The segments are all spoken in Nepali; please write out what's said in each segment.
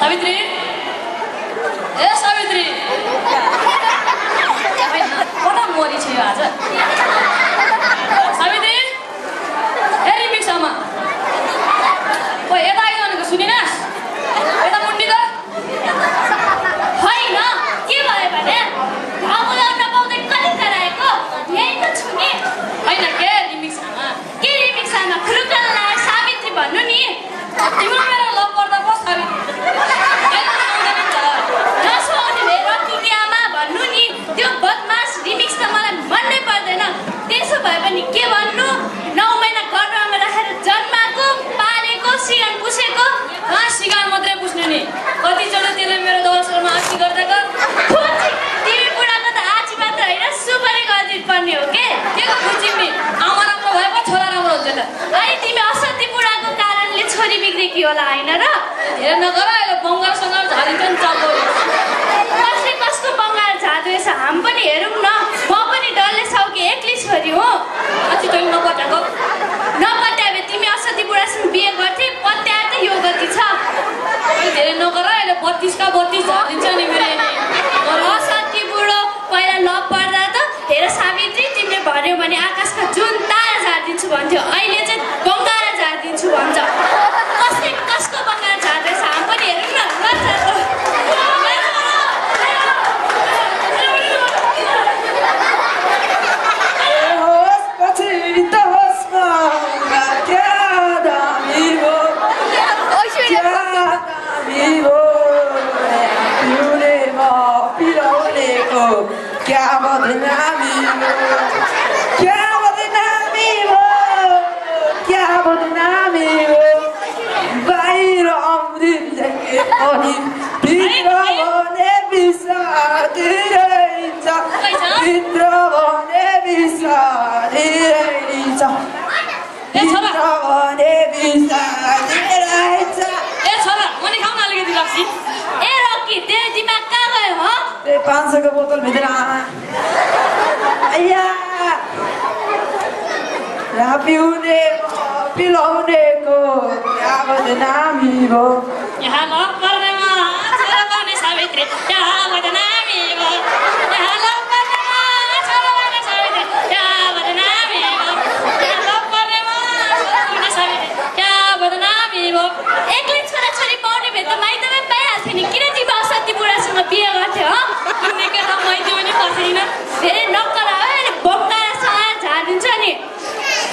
सावित्री ए सावित्री कता मरी छ यो आज सावित्री ए रिमिक्स आमा ओ यता आइज भनेको सुनिनास् यता मुन्डी त होइन के भयो भने अब ल्याउन पाउँदै कति कराएको यही त छु नि होइन के रिमिक्स आमा खुरुक्क लगाएर सावित्री भन्नु नि तिम्रो मेरो लभ पर्दा पो सावित्री नसुहाउने भएर किने आमा भन्नु नि त्यो बदमास रिमिक्स त मलाई मनै पर्दैन त्यसो भए पनि के भन्नु 9 महिना गर्भमा राखेर जन्माएको पालेको सिगान पुछेको सिगान मात्रै पुछ्ने नि कतिचोटि त्यसले मेरो दसरमा आँची गर्दाको तिमी बुढाको त आँची मात्र होइन सुपारी गरिदिनु पर्ने हो के के बुझ्यौ नि आमा राम्रो भए पो छोरा राम्रो हुन्छ त अनि तिमी असत्य बुढाको कारणले छोरी बिग्रेकी होला होइन र धेरै नगर अहिले बङ्गालसँग झारिन्छ नि चाउरी कसले कसको बङ्गाल झाँदैछ हामी पनि हेरौँ न म पनि डल्ले साउकी एक्लै छोरी हो अझै तैँले नपत्याएको नपत्याए तिमी असत्य बुढासँग बिहे गर्थे पत्याए त यो गति छ अहिले धेरै नगर अहिले 32 का 32 झारिन्छ नि मेरो असत्य बुढो पहिला लभ पर्दा त हेर सावित्री तिमीले भन्यौ भने आकाशका जुन तारा झारिदिन्छु भन्थ्यो अहिले चाहिँ बङ्गाल झारिदिन्छु भन्छ कसले कसको बङ्गाल झार्दैछ हामी पनि हेरौँ न क्या बदनामी हो बाहिर आउँदिनदेखि अनि भित्र भने बिसारिन्छ भित्र भने बिसारिन्छ ए छोरा मनी खाउन अलिकति लप्सी ए रकी तेरो दिमाग कहाँ गयो हो 500 को बोतल भित्र आया पिउने पिलाउनेको क्या बदनामी हो यहाँ लभ गर्नेमा छोरा गर्ने सावित्री क्या बदनामी हो यहाँ लभ गर्नेमा छोरा गर्ने सावित्री क्या बदनामी हो यहाँ लभ गर्नेमा छोरा गर्ने सावित्री क्या बदनामी हो एक्लै छोराछोरी पाउने भए त माइतमै पाइहाल्थ्यो नि किन तिमी असत्य बुढासँग बिहे गर्थ्यौ हो किन्ने केटा माइती पनि पर्दैन धेरै नक्करा हो अनि बङ्गालसँग झारिदिन्छ नि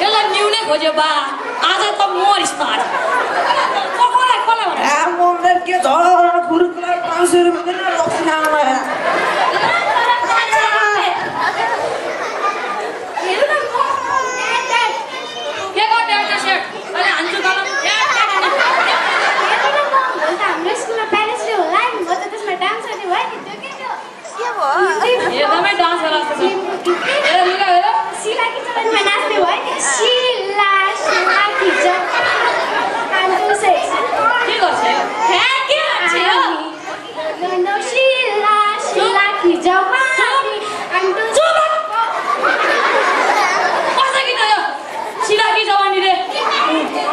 यसलाई न्युनै खोज्यो बा आज त मरिस् त आज कसलाई म के झर गुरुकुललाई 500 रुपैयाँ दिन रक्सी खानमा के गर्ने एउटा सेट अहिले हान्छु कलम हाम्रो स्कुलमा प्यारेन्ट्स डे होला नि म त त्यसमा डान्स गर्ने भयो नि त्यो के एकदमै डान्स गरेर जस्तो छ हेर लुगा हेर शिला किचनमा नाच्ने भयो नि शिला शिला खिच कान्टु सेक्स के गर्छ यो के गर्छ यो नो शिला शिला खिच माथि कान्टु कस्तो गीत हो यो शिला कि जवानी रे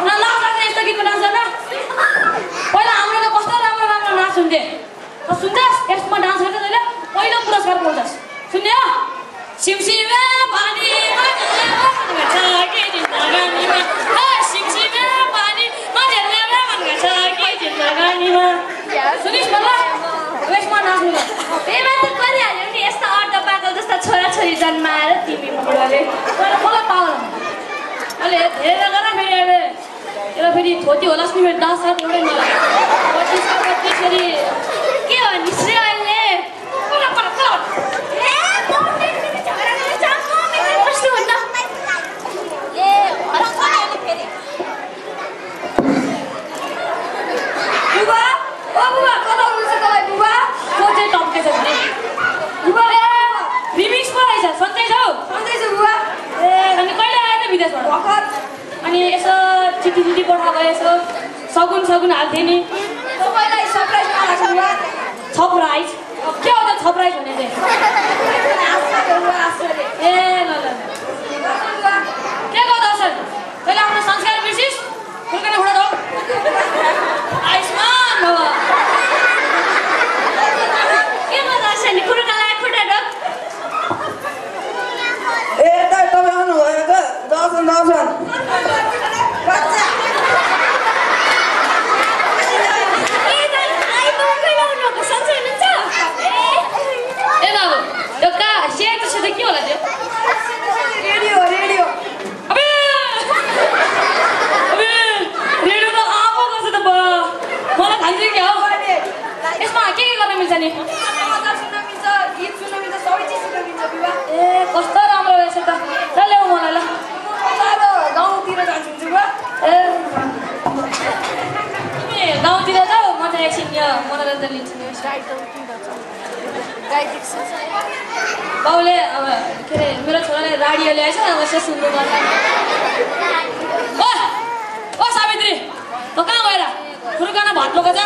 न लाग्छ यस्तो गीतको डान्स गर्न पहिला हाम्रो त कस्तो राम्रो राम्रो नाच हुन्थे सुन्छस् यसमा डान्स गर्छ तैँले पहिलो पुरस्कार पाउँछस् सुन्ने हो सिमसिमे पानी सिमसिमे पानी सुनिस् न ल यसमा नाच्नु बेमा त गरिहाल्यो नि यस्तो अर्ध पागल जस्ता छोराछोरी जन्माएर तिमी बुढाले मलाई पागल अहिले धेरै गर फेरि अहिले यसलाई फेरि छोटी होलास् नि फेरि डान्स साथ एउटै मलाई फेरि के हो नि श्रेयले अनि यसो चिठी चिठी पठाएको यसो सगुन सगुन हाल्थेँ नि तपाईँलाई सरप्राइज सरप्राइज के हो त सरप्राइज भने चाहिँ ए ल ल के गर्छ सर तैँले आफ्नो संस्कार बिर्सिस् फुल्कने खुडा आयुष्मान बाबा आउँछन् ए बाबु त्यो का सेतो सेतो के होला त्यो रेडियो रेडियो अबे अबे रेडियो त आफो गर्छ त मलाई खान्छ के हो यसमा के गर्न मिल्छ नि समाचार सुन्न मिल्छ गीत सुन्न मिल्छ सबै चिज सुन्न मिल्छ विवाह ए कस्तो राम्रो रहेछ त ल ल्याऊ मलाई ल गाउँतिर जान्छु विवाह ए तिमी गाउँतिर जाऊ म चाहिँ एकछिन यहाँ मनोरञ्जन लिन्छु नि बाउले अब के अरे मेरो छोराले रेडियो ल्याएछ अब यसो सुन्नु मन ओ सावित्री त कहाँ गएर फुर्काना भात बोकेछ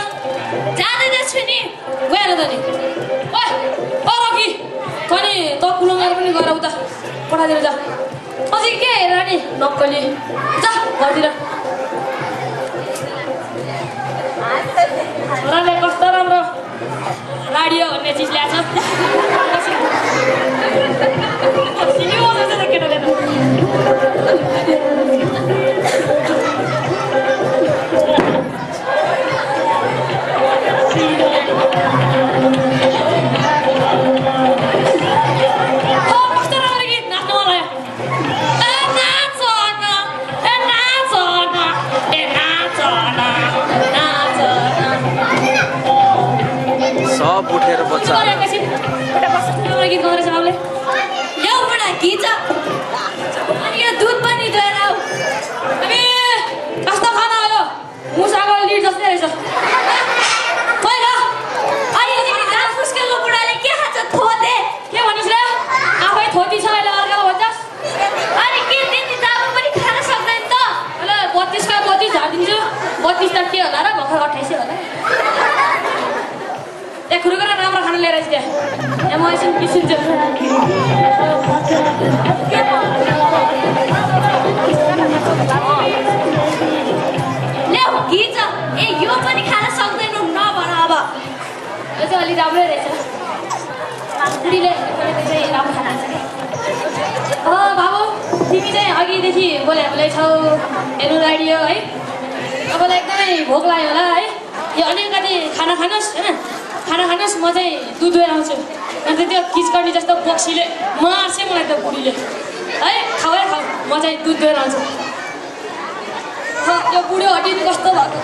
जाँदैछु नि गएर त नि ओ रकी तनी त कुलङ्गार पनि गएर उता पठाइदिएर जा अझै के हेर नि नक्कली जा घरतिर छोराले कस्तो राम्रो रेडियो भन्ने चिज ल्याएछ केटाले त सब उठेर बच्चा गीत गाउँदैछ बाबुले एउटा खिच अनि यो दुध पनि लिएर आऊ अबे कस्तो खाना आयो मुसाको लिड जस्तै रहेछ खोइ ल अनि तिमी दाम फुस्केको बुढाले के खान्छ थोते के भनिस् र आफै थोती छ अहिले अर्कालाई भन्छस् अनि के त्यति दाम पनि खान सक्दैन त ल 32 का 32 झारिदिन्छु 32 त के होला र भर्खर 28 होला त्यहाँ खुरुकरा राम्रो खाना लिएर आइस त्यहाँ यहाँ म एकछिन किसिन्छु ल्याऊ खिच ए यो पनि खान सक्दैनौ नभन अब यो चाहिँ अलि राम्रै रहेछ बुढीले चाहिँ राम्रो खाना खान्छ बाबु तिमी चाहिँ अघिदेखि बोले छौ हेर्नु रेडियो है तपाईँलाई एकदमै भोक लाग्यो होला है यो अलिकति खाना खानुहोस् होइन खाना खानुहोस् म चाहिँ दुध लिएर आउँछु अन्त त्यो किचकर्नी जस्तो बक्सीले मार्छ मलाई त्यो बुढीले है खाऊ है खाऊ म चाहिँ दुध लिएर आउँछु त्यो बुढो हटिनु कस्तो भएको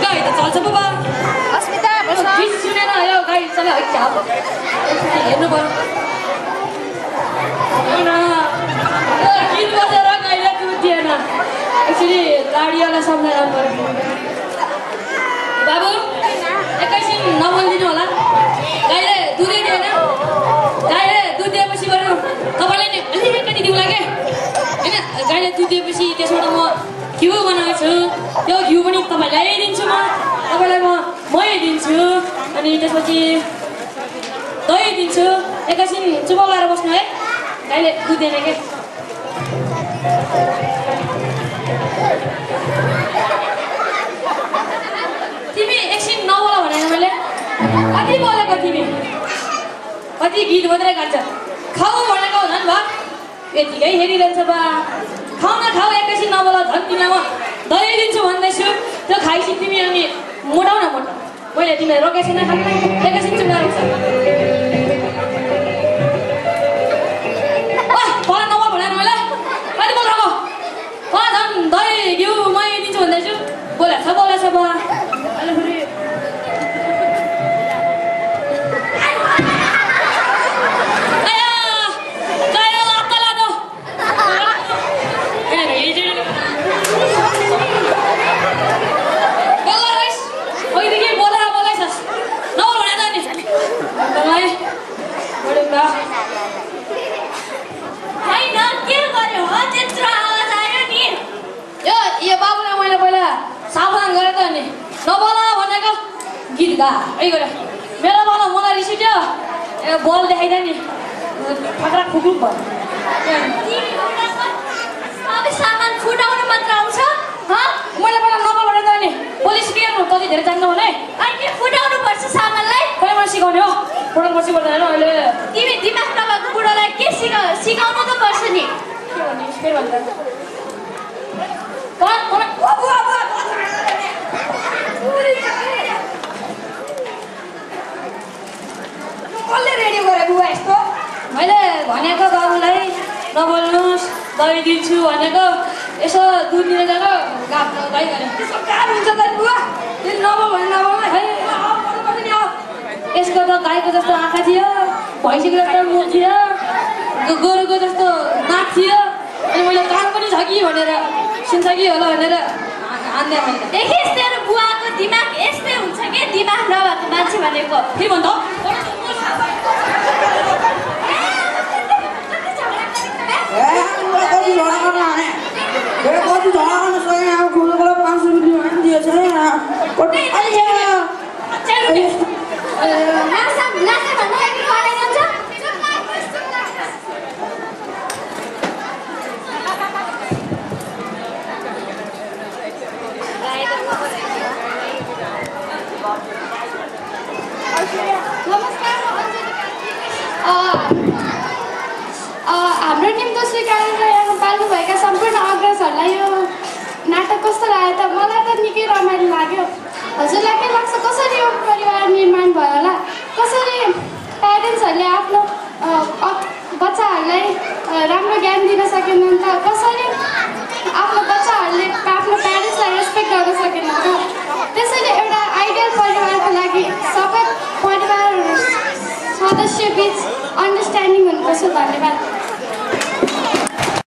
गाई त चल्छ बाबा गीत सुनेर यो गाई चल्यो है क्या हेर्नु पर्यो गीत बजेर गाईलाई दुध दिएन एक्चुली गाडीवाला सम्झाउनु पर्यो बाबु एकैछिन नबोलिदिनु होला गाईले दुधै दिएन गाईले दुध दिएपछि बरु तपाईँलाई नि अलिकति दिउँला क्या होइन गाईले दुध दिएपछि त्यसबाट म घिउ बनाएको छु त्यो घिउ पनि तपाईँलाई दिन्छु म तपाईँलाई मै दिन्छु अनि त्यसपछि दही दिन्छु एकैछिन चुप लगाएर बस्नु है गाईले दुध दिएन के तिमी एकछिन नबोला भनेर मैले कति बोलेको तिमी कति गीत मात्रै गान्छ खाऊ भनेको झन् भा यतिकै हेरिरहन्छ बा खाऊ न खाऊ एकैछिन नबोला झन् तिमीलाई म दही दिन्छु भन्दैछु त्यो खाइछि तिमी अनि मोटाउ न मोटाउ मैले तिमीलाई रोकेको छैन खानु एकैछिन चुप गरेको छ बोला नबोल भनेर मैले कति बोलाएको झन् दही घिउ मै दिन्छु भन्दैछु बोलेछ बा यो बाबुलाई मैले पहिला सावधान गरेको नि नबोला भनेको गीत गा है गरे मेरो बाबा मलाई रिस उठ्यो बल देखाइदियो नि फक्रा खुकुक भयो सामान फुटाउनु मात्र आउँछ मैले पहिला नबोल भनेको नि पोलिस क्लियर तति धेरै जान्न भने अहिले फुटाउनुपर्छ सामानलाई कहिले सिकाउने हो पढाउनु पर्छ पर्दैन अहिले तिमी दिमाग नभएको बुढोलाई के सिकाउनु त पर्छ नि के भन्ने फेरि भन्दा कसले रेडी गरे बुवा यस्तो मैले भनेको बाबुलाई नबोल्नुहोस् दही दिन्छु भनेको यसो दुध लिएर जान गाई गरे त्यसको काम हुन्छ त बुवा त्यो नबोल भने नबोल है यसको त गाईको जस्तो आँखा थियो भैँसीको जस्तो मुख थियो गोरुको जस्तो नाक थियो अनि मैले कान पनि छ कि भनेर सुन्छ कि होला भनेर हान्दै मैले देखिस् तेरो बुवाको दिमाग यस्तै हुन्छ कि दिमाग नभएको मान्छे भनेको फेरि भन्दा कति झगडा गर्न हाने कति झगडा गर्न सकेन अब खुल्को 500 रुपियाँ दिएछ हाम्रो निम्तो कार्यालयमा पाल्नुभएका सम्पूर्ण अग्रजहरूलाई यो नाटक कस्तो लाग्यो त मलाई त निकै रमाइलो लाग्यो हजुरलाई के लाग्छ कसरी यो परिवार निर्माण भयो होला कसरी प्यारेन्ट्सहरूले आफ्नो बच्चाहरूलाई राम्रो ज्ञान दिन सकेनन् त कसरी आफ्नो बच्चाहरूले आफ्नो प्यारेन्ट्सलाई रेस्पेक्ट गर्न सकेनन् त त्यसैले एउटा आइडियल परिवारको लागि सबै परिवार सदस्य बिच अन्डरस्ट्यान्डिङ हुनुपर्छ धन्यवाद